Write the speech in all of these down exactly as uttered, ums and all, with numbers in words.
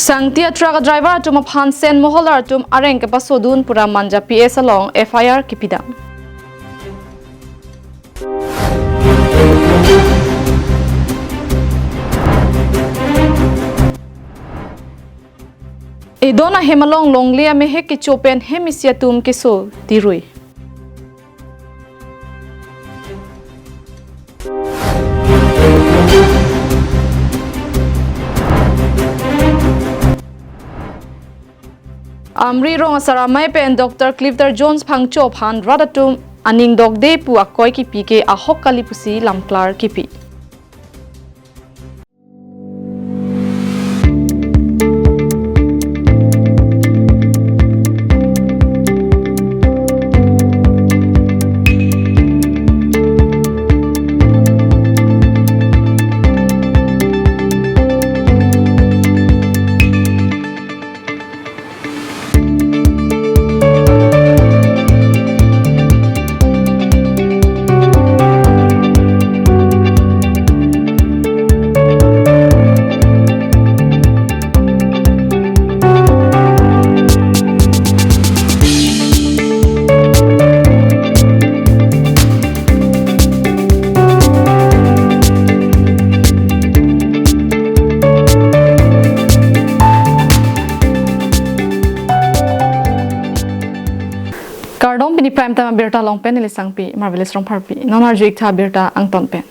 Sangti a-truck a-driver atum aphan Sen Moholdar atum areng kepasodun pu ra Manja P S along F I R kipidam. Edon ahem along longle amehek kecho pen hem isi atum keso tirui. Amri rong asar amei pen Doctor Clifton Jones Phangcho aphan rat atum aning dokde pu akoi kipi ke ahok kali pusi lamklar kipi. Kardom, pini Prime Time abirta along pen neli Sangpi Marvelous Rongpharpi. Non arju-ik tha abirta angton pen.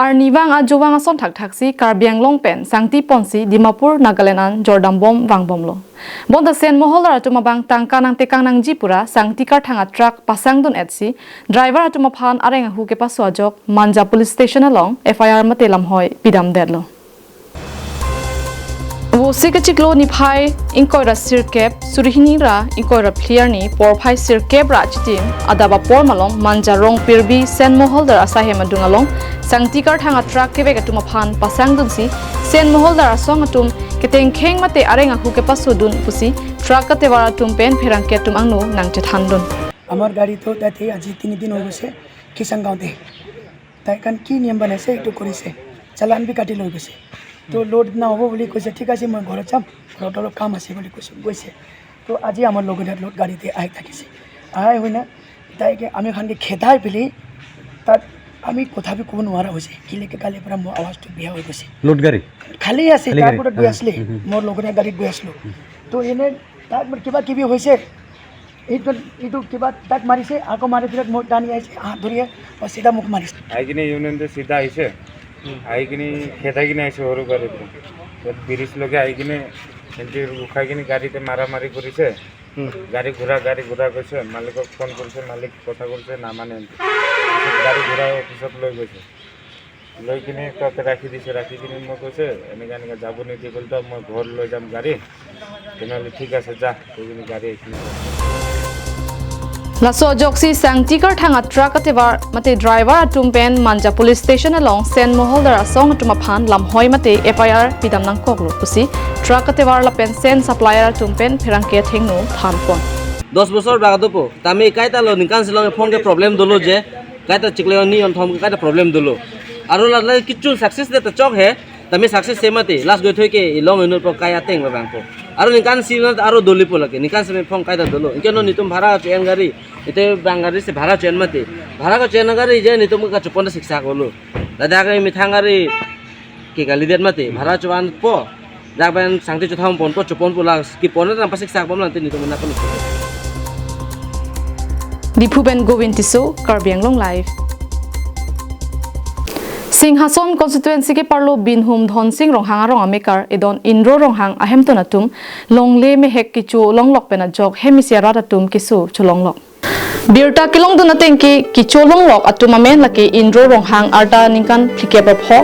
Arnivang ajovang ason thakthak si Karbi Anglong pen sangti ponsi Dimapur, Nagaland an jordambom vangbomlo. Bonta Sen Moholdar atum abang tangka nangtekang nangji pu ra sangti karthang a-truck pasangdun-et si driver atum aphan areng ahu kepaso ajok Manja Police Station along F I R mate lamhoi pidamdetlo. Vosi kachiklo niphai ingkoi ra sirkep, suri hini ra ingkoi ra phli arni porphai sirkep ra chitim adap apor malom Manja Rongpirbi Sen Moholdar asahem adung along sangti karthang a-truck kevek atum aphan pasangdunsi Sen Moholdar asong atum ketengkheng mate areng ahu kepasodun pusi truck katevar atum pen pherangke atum angno nangchethandun. আমাৰ গাড়ীটো তাতে আজি তিনিদিন হৈ গৈছে, কিষাণগাঁৱতে। তাই কাৰণ কি নিয়ম বনাইছে, এইটো কৰিছে, চালান বি কাটি লৈ গৈছে। তো লোড নহ'ব বুলি কৈছে, ঠিক আছে, মই ঘৰত যাম, ঘৰত অলপ কাম আছে বুলি কৈছে, গৈছে। তো আজি আমাৰ লগৰীয়াৰ লোড গাড়ীতে আহি থাকিছে, আহি হৈ না তাইকে আমি খানকে খেদাই পেলাই তাত আমি কথা বি ক'ব নোৱাৰা হৈছে। কিলেকে কালিৰ পৰা মোৰ আৱাজটো বেয়া হৈ গৈছে। লোড গাড়ী? খালী আছে, খালী তাৰ গাড়ী? ওপৰত গৈ হা। আছিলে, হুম, হুম। মোৰ লগৰীয়া গাড়ীত গৈ আছিলোঁ। হুম। তো এনে তাত মোৰ কিবা কিবি হৈছে, এইটো, এইটো কিবা তাক মাৰিছে, আকৌ মাৰি পিছত মই টানি আহিছে, হাত ধৰিয়ে, মই চিধা মোক মাৰিছে। আহি কিনে ইউনিয়নটো চিধা আহিছে, আহি কিনে খেদাই কিনে আহিছে সৰু গাড়ীটো। তাত ব্ৰিজ লগে আহি কিনে সিহঁতি ৰখাই কিনে গাড়ীতে মাৰা মাৰি কৰিছে। হুম। গাড়ী ঘূৰা, গাড়ী ঘূৰা কৈছে, মালিকক ফোন কৰিছে, মালিক কথা কৰিছে, নামানে। পিছত গাড়ী ঘূৰাই অফিচত লৈ গৈছে। লৈ কিনে তাতে ৰাখি দিছে, ৰাখি কিনে মই কৈছে, "এনেকা এনেকা যাব নিদিয়ে বুলি তো মই ঘৰ লৈ যাম গাড়ী।" তেনেহ'লে ঠিক আছে, যা, কৈ কিনে গাড়ী এইখিনি। Laso ajoksi sangti karthang a-truck katevar mate driver atum pen Manja Police Station along Sen Moholdar asong atum aphan lamhoi mate F I R pidam nangkoklo pusi truck katevar lapen Sen supplier atum pen pherangke athengno thanpon. দশ বছৰ বাগদপো, তামি কাইতালো নিকান শ্বিলং ফোন কে প্ৰব্লেম দলো যে, কাইতা চিকলে নি অন থম কাইতা প্ৰব্লেম দলো। আৰু লালে কিছু ছাকচেছ দে তা চক হে, তামি ছাকচেছ সে মাতে, লাষ্ট গৈ থৈ কে ইলং ইনুৰ প কাই আতেং বা বাংকো। আৰু নিকান শ্বিলং আৰু দলিপো লাগে, নিকান শ্বিলং ফোন কাইতা দলো। ইনকে ন নিতুম ভাড়া আছে এন গাড়ী, ইতে বাং গাড়ী সে ভাড়া আছে এন মাতে। ভাড়া আছে এন গাড়ী যে নিতুম কা চুপন শিক্ষা কলো। দাদা কে মিঠাং গাড়ী, ke kalidet mate, bhara chuan po. Dak pen sangti chutham pon po, chupon po la, kipon na pasik sak pon la, tini to mena pon. Diphu pen Govind Tisso, Karbi Anglong Live. Singhason constituency ke parlo Binhum Dhonsing Ronghang arong amekar, edon Indro Ronghang ahemtun atum, longle mehek kecho longlok pen ajok, hem isi arat atum keso cholonglok. Birta kelongdun ateng ke kecho longlok atum amen lake Indro Ronghang arta ningkan phlikep ra pho.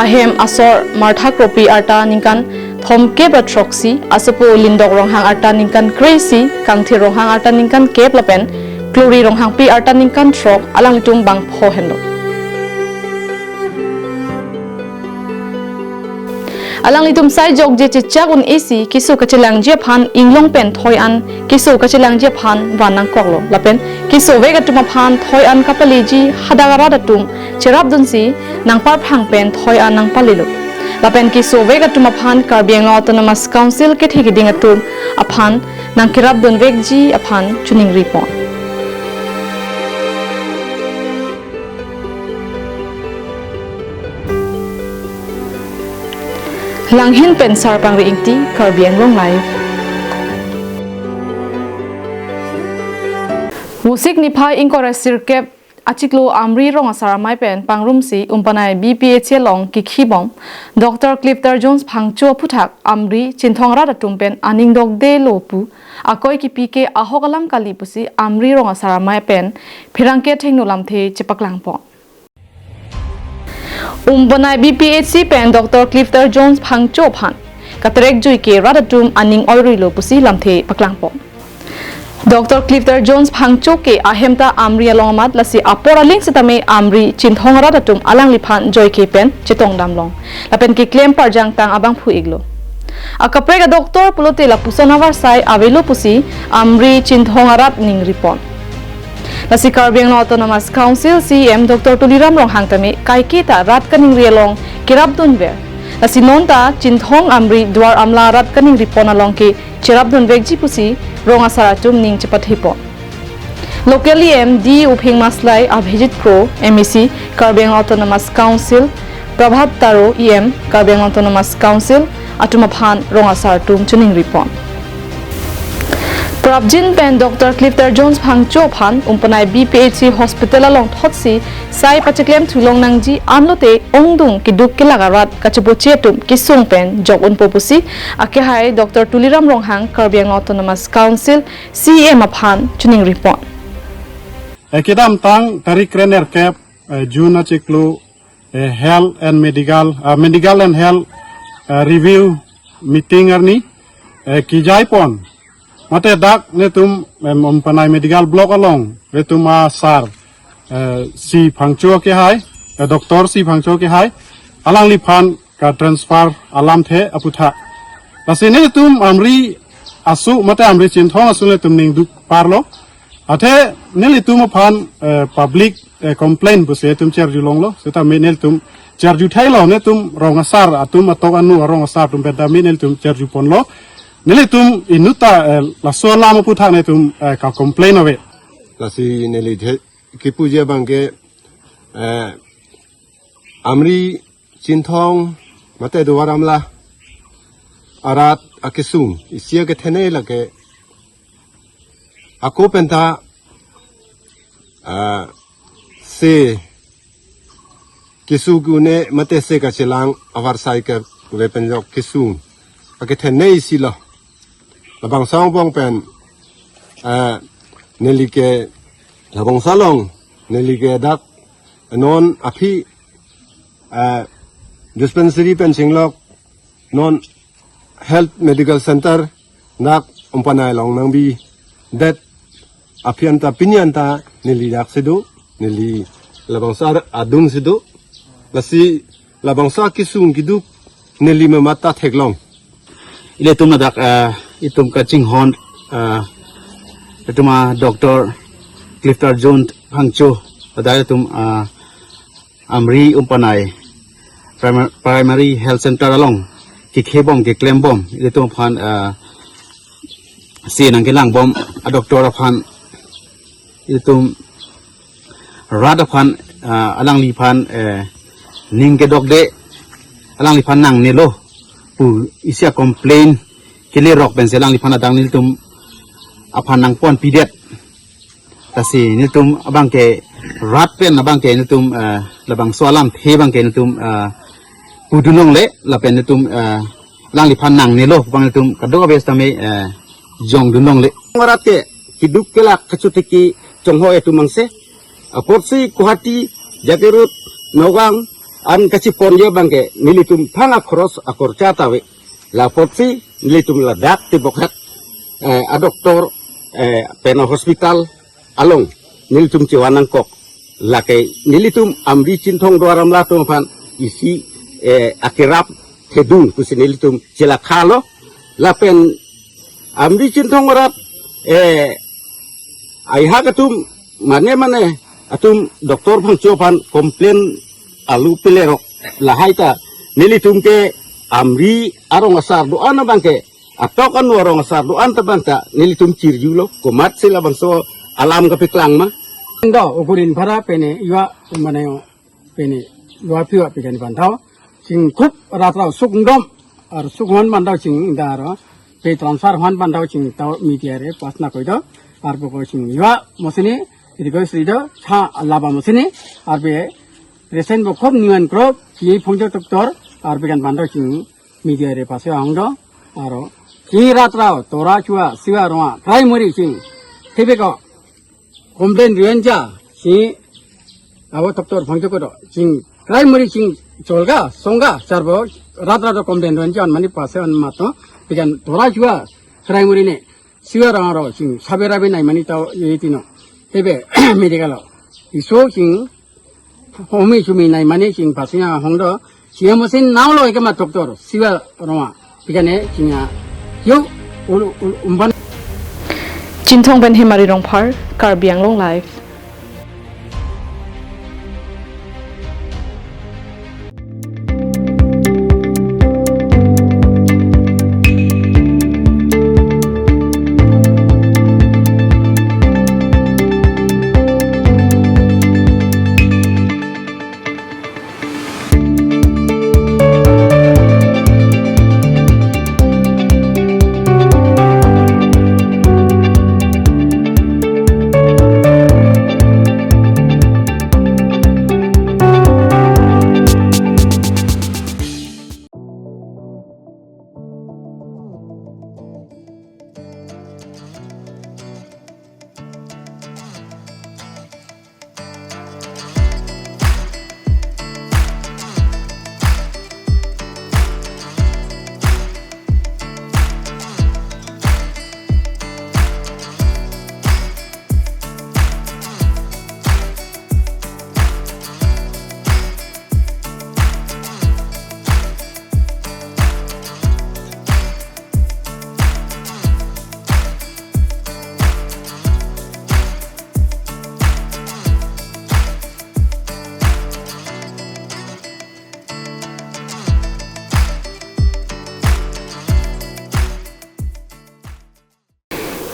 Ahem asor Martha Kropi arta ningkan thomkep ra throksi, asopo Lindok Ronghang arta ningkan kre-isi, Kangthir Ronghang arta ningkan kep lapen Klori Ronghangpi arta ningkan throk alanglitum bang pho henlo. Alanglitum sai jokje chechak un-e si keso kachelangji aphan inglong pen thoi an keso kachelangji aphan van nangkoklo lapen kesovek atum aphan thoi an kapaleji hadak arat atum cherapdunsi nangparphang pen thoi an nangpalelo. Lapen kesovek atum aphan Karbi Anglong Autonomous Council kethe kiding atum aphan nangkerapdunvekji aphan choningri pon. Langhin pen Sarpangri Ingti, Karbi Anglong Live. Vosik niphai ingkoi ra sirkep achiklo Amri rong asar amei pen pangrumsi Umpanai B P H C along kekhibom Doctor Clifton Jones Phangcho aphuthak Amri Chinthong arat atum pen aning dokdelo pu akoi kipi ke ahok alam kali pusi Amri rong asar amei pen pherangke thengno lamthe chepaklang pon. Umpanai B P H C pen Doctor Clifton Jones Phangcho aphan katerek jui ke rat atum aning oirui lo pusi lamthe paklang pon. Doctor Clifton Jones Phangcho ke ahem ta Amri along amat, lasi apor aling setame Amri Chinthong arat atum alangliphan joike pen chetongdam long lapen keklem parjang tang abangphu iklo. Akaprek a-doctor pulote lapuson avarsai avelo pusi Amri Chinthong arat ningri pon. Lasi Karbi Anglong Autonomous Council C E M Doctor Tuliram Ronghang tame kaike ta rat kaningri along kerapdunver. Lasi non ta Chinthong Amri Duar Amla rat kaningri pon along ke cherapdunvekji pusi rong asar atum ning chepathe pon. Local E M D Uphing Maslai, Abhijit Kro, M A C Karbi Anglong Autonomous Council, Prabhat Taro, E M Karbi Anglong Autonomous Council atum aphan rong asar atum choningri pon. Prabjin pen Doctor Clifton Jones Phangcho aphan Umpanai B P H C Hospital along thotsi sai pacheklem thulong nangji anlote ongdung keduk kelak arat kachepoche atum kesung pen jok unpo pusi akehai Doctor Tuliram Ronghang Karbi Anglong Autonomous Council C E M aphan choningri pon. Eh, kedamtang tarik krenerkep, eh, June achiklo, eh, Health and Medical, ah, Medical and Health, eh, Review Meeting arni, eh, kejai pon. Mate dak netum, em, Umpanai Medical Block along netum asar, eh, C Phangcho akehai, eh, Doctor C Phangcho akehai, alangliphan katransfer alamthe aphuthak. Lasi netum Amri asu mate Amri Chinthong asu netum ningduk parlo. Athe nelitum aphan, eh, public, eh, complaint pusi netum cherjulonglo. Setame netum cherjuthailo, netum rong asar atum atok anu arong asar atum pen tame netum cherjuponlo. Nelitum inutta, eh, laso alam aphuthak netum, eh, kacomplain ave. Lasi neli the kipuji abangke, eh, Amri Chinthong mate Duar Amla arat akesung isi akethenei lake ako penta, ah, se kesu kune mate se kachelang avarsai ke ve penjok kesung akethenei isi lo. Labangso angbong pen, ah, neli ke labangso along neli ke dak non aphi, ah, dispensary pen chinglok non Health Medical Center dak Umpanai along nangbidet aphi anta pini anta neli dak si do, neli labangso ar-, adung si do. Lasi labangso akesung keduk neli mamat ta theklong. Ilitum ladak, ah, itum kachinghon, ah, itum a-doctor Clifton Jones Phangcho, ladak itum, ah, Amri Umpanai Primar-, Primary Health Center along kekhebom keklembom ilitum aphan, ah, si nangkelangbom a-doctor aphan ilitum rat aphan, ah, alangliphan, eh, ning kedokde, alangliphan nangnelo pu isi a-complain kelerok pensi alangliphan adang nelitum aphan nangponpidet. Lasi nelitum abangke rat pen abangke nelitum, eh, labangso alamthe abangke nelitum, eh, pudunlongle lapen nelitum, eh, alangliphan nangnelo abang nelitum kadokave setame, eh, jongdunlongle. Rat ke keduk kelak kachotiki chongho etum angse. Apotsi Guwahati, Jagiroad, Nagaon an kacheponji abangke nelitum thang akhoros akorcha ta ave. La apotsi nelitum ladak tebokhat, eh, a-doctor, eh, pen a-hospital along nelitum chevan nangkok. Lake nelitum Amri Chinthong Duar Amla atum aphan isi, eh, akerap thedung pusi nelitum chelakhalo. Lapen Amri Chinthong arat, eh, aihak atum mane mane atum Doctor Phangcho aphan complain alu pelerok lahai ta Nelitum ke Amri arong asar do-an abang ke, atok anu arong asar do-an ta bang ta nelitum chirjulo, komatsi labangso alam kapeklang ma. Indo ukurin para pene yua mane pene yua piwa pikan pantau. Chingkup ratrau sukdom ar sukwan pantau ching daro pe transfer hwan pantau ching tau media re pasna koido. Arpo ko ching yua mosini, iri ko srido cha laba mosini, arpe resen bo khop niwan krop, ki phongjo toktor, arpe kan pantau ching media re pase hangdo, aro, ki ratrau, tora chua, siwa roma, primary ching, thebe ko, complain rian ja, si abo toktor phongjo kodo, ching, primary ching, cholga, songga, charbo, ratrau do complain rian ja, mani pase an mato, pikan tora chua, primary ne, siwa rong aro, ching, sabe rabe nai mani tau, ye tino, thebe, medical lo, iso ching, homi chumi nai mani ching pasina hongdo, ching amosin nau lo ekema toktor, siwa roma, pikane ching a, yo, ulu, ulu, umban. Chinthong pen Hemari Rongphar, Karbi Anglong Live.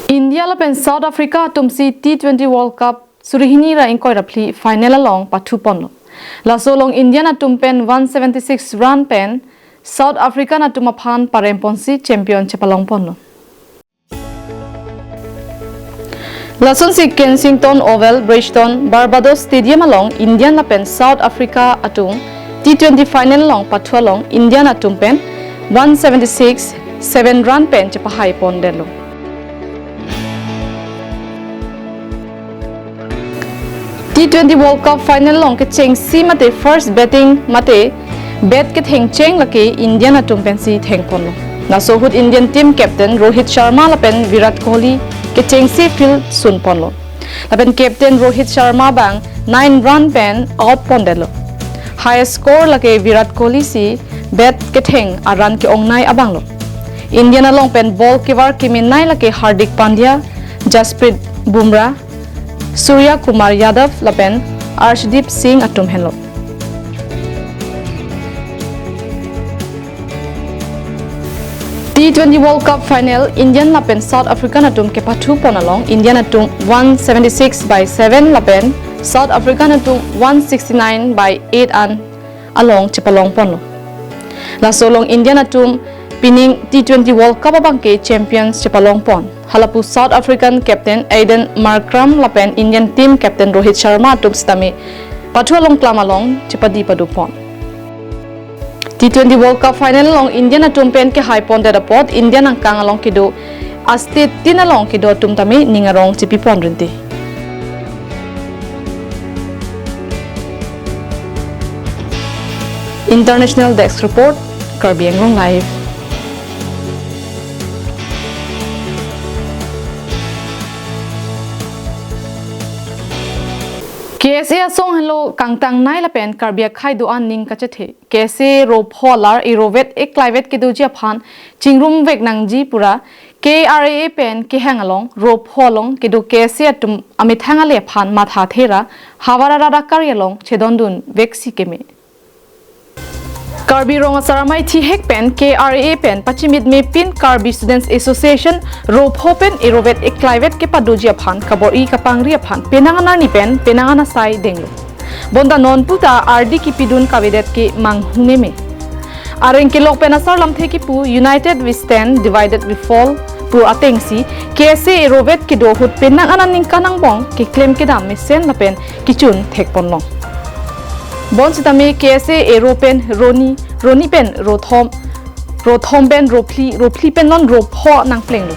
India lapen South Africa atumsi T twenty World Cup suri hini ra ingkoi ra phli final along pathu ponlo. Laso along Indian atum pen one seventy six run pen South African atum aphan parem ponsi champion chepalong ponlo. Lasonsi Kensington Oval, Bridgetown, Barbados Stadium along Indian lapen South Africa atum T twenty final along pathu along Indian atum pen one seventy six seven run pen chepahai pondetlo. T twenty World Cup final along kechengsi mate first batting mate bat kethengcheng lake Indian atum pensi thengponlo. Laso ahut Indian team captain Rohit Sharma lapen Virat Kohli kechengsi field sunponlo. Lapen captain Rohit Sharma bang nine run pen out pondetlo. Highest score lake Virat Kohli si bat ketheng a run ke-ongnei abanglo. Indian along pen ball kevar kemenei lake Hardik Pandya, Jasprit Bumrah, Surya Kumar Yadav lapen Arshdeep Singh atum henlo. T twenty World Cup final Indian lapen South African atum kepathu pon along Indian atum one seventy six by seven lapen South African atum one sixty nine by eight an along chepalong ponlo. Laso along Indian atum pining T twenty World Cup abangke champions chepalong pon. Halapu South African captain Aiden Markram lapen Indian team captain Rohit Sharma atum sitame pathu along klam along chepadi padu pon. T twenty World Cup final along Indian atum pen kehai pondet apot Indian angkang along kedo a-state tin along kedo atum tame ning arong chepi pon rinti. International Desk Report, Karbi Anglong Live. K S A asong henlo kangtangnei lapen Karbi akhei do-an ning kachethe. K S A ro pho alar iro vet eklai vet kedoji aphan chingrum vek nangji pura K R A A pen kehang along ro pho along kedo K S A atum amethang ale aphan matha thera havar arat akari along chedondun veksi keme. Karbi Rong Asar Amei thihek pen K R A pen pachimitme pin Karbi Students Association ro pho pen ero vet eklai vet kepadoji aphan kabor-i kapangri aphan penang anarni pen penang an asai denglo. Bonta non puta ardi kipidun kavedet ke manghu meme. Areng kelok pen asar lamthe kipu United We Stand, Divided We Fall pu atengsi K S A ero vet kedo ahut penang an aningkan angbong keklem kedam mesen lapen kechun thekponlong. Bonsitame K S A ero pen roni, roni pen rothom, rothom pen rophli, rophli pen non ropho nangplenglo.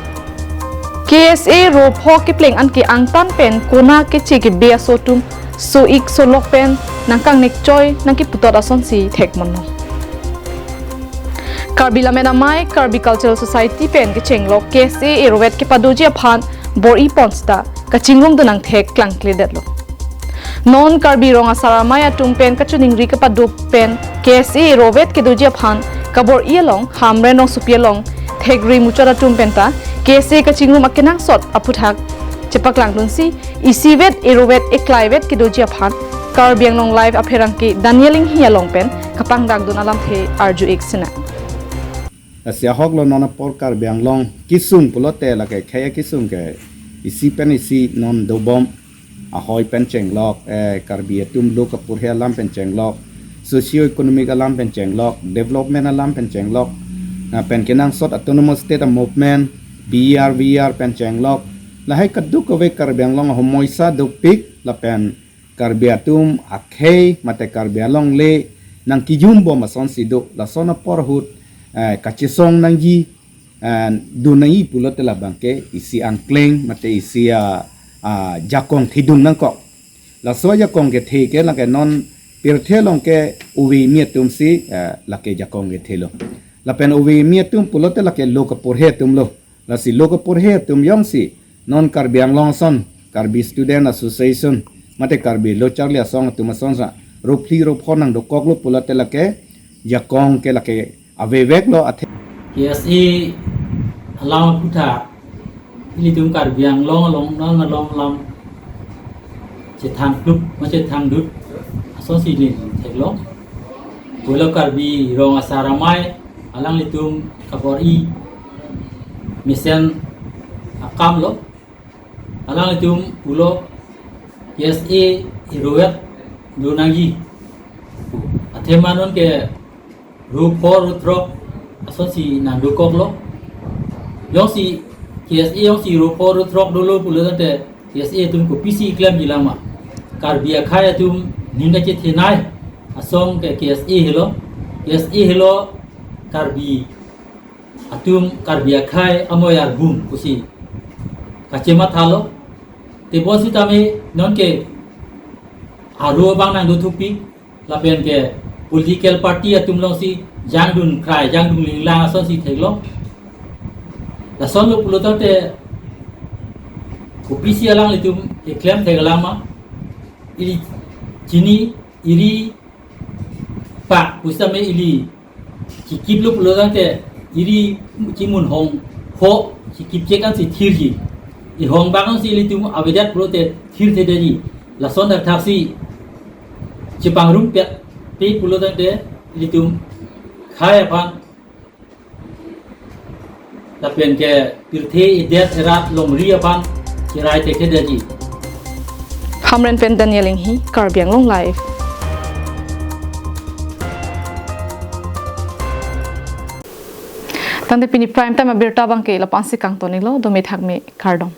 K S A ropho kepleng an ke angtan pen kona keche kebe aso atum so-ik solok pen nangkangnek choi nangkeputot asonsi thekponlong. Karbi Lammet Amei, Karbi Cultural Society pen kechenglok K S A ero vet kepadoji aphan bor-i pon seta kachingrumdun angthek klangkledetlo. Non Karbi Rong Asar Amei atum pen kachiningri kepado pen K S A ero vet kedoji aphan kabor-i along Hamren Rongsopi along thekri muchot atum penta K S A kachingrum akenangsot aphuthak chepaklangdunsi isivet ero vet eklai vet kedoji aphan Karbi Anglong Live apherangke Daniel Inghi along pen kapangdakdun alamthe arju-ik sinang. Lasi ahoklo non apor Karbi Anglong kesung pulote lake khei kesung ke isi pen isi non dobom, ahoi pen chenglok, eh, Karbi atum lo kapurhe alam pen chenglok, socio economic alam pen chenglok, development alam pen chenglok, lapen kenangsot autonomous state movement, B R V R pen chenglok, lahai kadokave Karbi Anglong ahomoisa dopik lapen Karbi atum akhei mate Karbi alongle nangkijumbom asonsi do, lason apor ahut, eh, kachesong nangji, eh, do nangji pulote labang ke isi angkleng mate isi, ah, ah, jakong thedun nangkok. Laso ajakong kethe ke lake non pirthe along ke ove kimi atumsi, eh, lake jakong kethelo. Lapen ove kimi atum pulote lake lo kapurhe atumlo. Lasi lo kapurhe atum jongsi non Karbi Anglong ason, Karbi Student Association mate Karbi Lo Charli Asong atum asonsa rophli ropho nangdokoklo pulote lake jakong ke lake aveveklo athe. K S A alam aputhak ilitum Karbi Anglong along non along lam chethangplup ma chethangdut asonsi neli theklong. Pulo Karbi Rong Asar Amei alanglitum kabor-i mesen akamlo. Alanglitum pulo K S A ero vet do nangji. Athema non ke ro pho ro throk asonsi nangdokoklo. Jongsi K S A jongsi ro pho ro throk dolo pulo tangte K S A atum kopisi klemji lang ma? Karbi akhei atum ning kachethenei asong ke K S A helo. K S A helo Karbi atum, Karbi akhei amoi arbung pusi kachemathalo. Tebonsitame non ke aro abang nangdothupik lapen ke political party atum alongsi jangdun krai, jangdun linglang asonsi theklong. Lasonlo pulo tangte kopisi alanglitum keklem thek alam ma? Ili chini, ili pak pusitame ili chikiplo pulo tangte ili chimun hong ho chikip chek ansi thirji. Ihong bang ansi ilitum avedet pulote thirthedetji. Lason dak thaksi chepangrumpet pi pulo tangte ilitum khei aphan lapen ke pirthe edet erat longri aphan cherai thekthedetji. Hamren pen Daniel Inghi, Karbi Anglong Live. Tangte pini prime time abirta abangke lapu-ansi kangton-iklo, dome thakme, kardom.